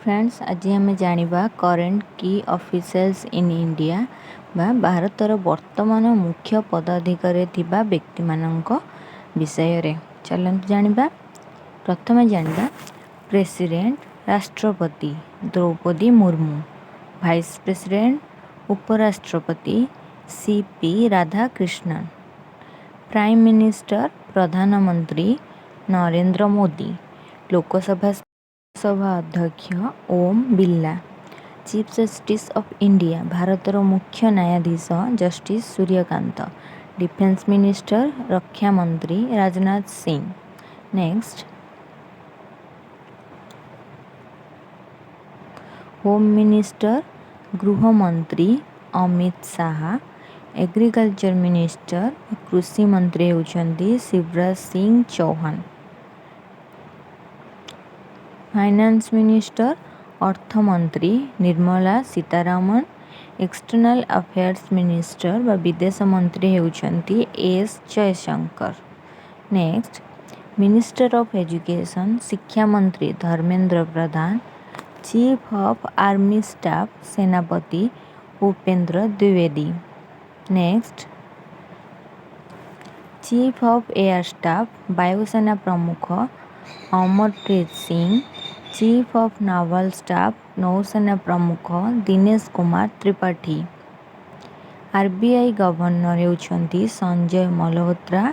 Friends, ଆଜି ଆମେ ଜାଣିବା current key officials in India ବା ଭାରତର ବର୍ତ୍ତମାନ ମୁଖ୍ୟ ପଦାଧିକାରୀ ଥିବା ବ୍ୟକ୍ତିମାନଙ୍କ ବିଷୟରେ। ଚାଲନ୍ତୁ ଜାଣିବା। ପ୍ରଥମେ ଜାଣିବା ପ୍ରେସିଡେଣ୍ଟ, ରାଷ୍ଟ୍ରପତି ଦ୍ରୌପଦୀ ମୁର୍ମୁ, ଭାଇସ୍ ପ୍ରେସିଡେଣ୍ଟ, ଉପରାଷ୍ଟ୍ରପତି C P Radhakrishnan, Prime minister, ପ୍ରଧାନମନ୍ତ୍ରୀ ନରେନ୍ଦ୍ର ମୋଦି, ଲୋକସଭା ସଭା ଅଧ୍ୟକ୍ଷ Om Birla, chief justice of India, ଭାରତର ମୁଖ୍ୟ ନ୍ୟାୟାଧୀଶ ଜଷ୍ଟିସ୍ ସୂର୍ଯ୍ୟକାନ୍ତ, ଡିଫେନ୍ସ ମିନିଷ୍ଟର, ରକ୍ଷା ମନ୍ତ୍ରୀ Rajnath Singh. Next, home minister, ଗୃହମନ୍ତ୍ରୀ ଅମିତ ଶାହା, ଏଗ୍ରିକଲଚର ମିନିଷ୍ଟର, କୃଷି ମନ୍ତ୍ରୀ ହେଉଛନ୍ତି ଶିବରାଜ ସିଂ ଚୌହାନ, ଫାଇନାନ୍ସ ମିନିଷ୍ଟର, ଅର୍ଥମନ୍ତ୍ରୀ Nirmala Sitharaman, external affairs minister ବା ବିଦେଶ ମନ୍ତ୍ରୀ ହେଉଛନ୍ତି S Jaishankar. Next, minister of education, ଶିକ୍ଷା ମନ୍ତ୍ରୀ Dharmendra Pradhan, chief of army staff, ସେନାପତି ଉପେନ୍ଦ୍ର ଦ୍ୱିବେଦୀ। Next, chief of air staff, ବାୟୁସେନା ପ୍ରମୁଖ Amarpreet Singh, chief of naval staff, ନୌସେନା ପ୍ରମୁଖ ଦିନେଶ କୁମାର ତ୍ରିପାଠୀ। ଆରବିଆଇ ଗଭର୍ଣ୍ଣର ହେଉଛନ୍ତି ସଞ୍ଜୟ ମଲ୍ହୋତ୍ରା।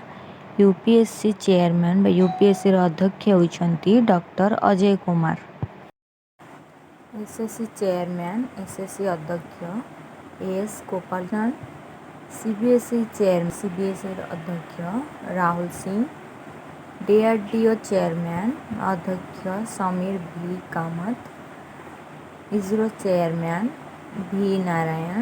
ୟୁପିଏସସି ଚେୟାରମ୍ୟାନ୍ ବା ୟୁପିଏସସିର ଅଧ୍ୟକ୍ଷ ହେଉଛନ୍ତି doctor Ajay Kumar. SSC chairman, SSC ଅଧ୍ୟକ୍ଷ ଏସ୍ ଗୋପାଳନ। ସିବିଏସ୍ଇ ଚେୟାର, ସିବିଏସ୍ଇର ଅଧ୍ୟକ୍ଷ ରାହୁଲ ସିଂ। ଡିଆରଡିଓ ଚେୟାରମ୍ୟାନ୍, ଅଧ୍ୟକ୍ଷ ସମୀର ଭି କାମତ। ଇସ୍ରୋ ଚେୟାରମ୍ୟାନ୍ ଭି ନାରାୟଣ।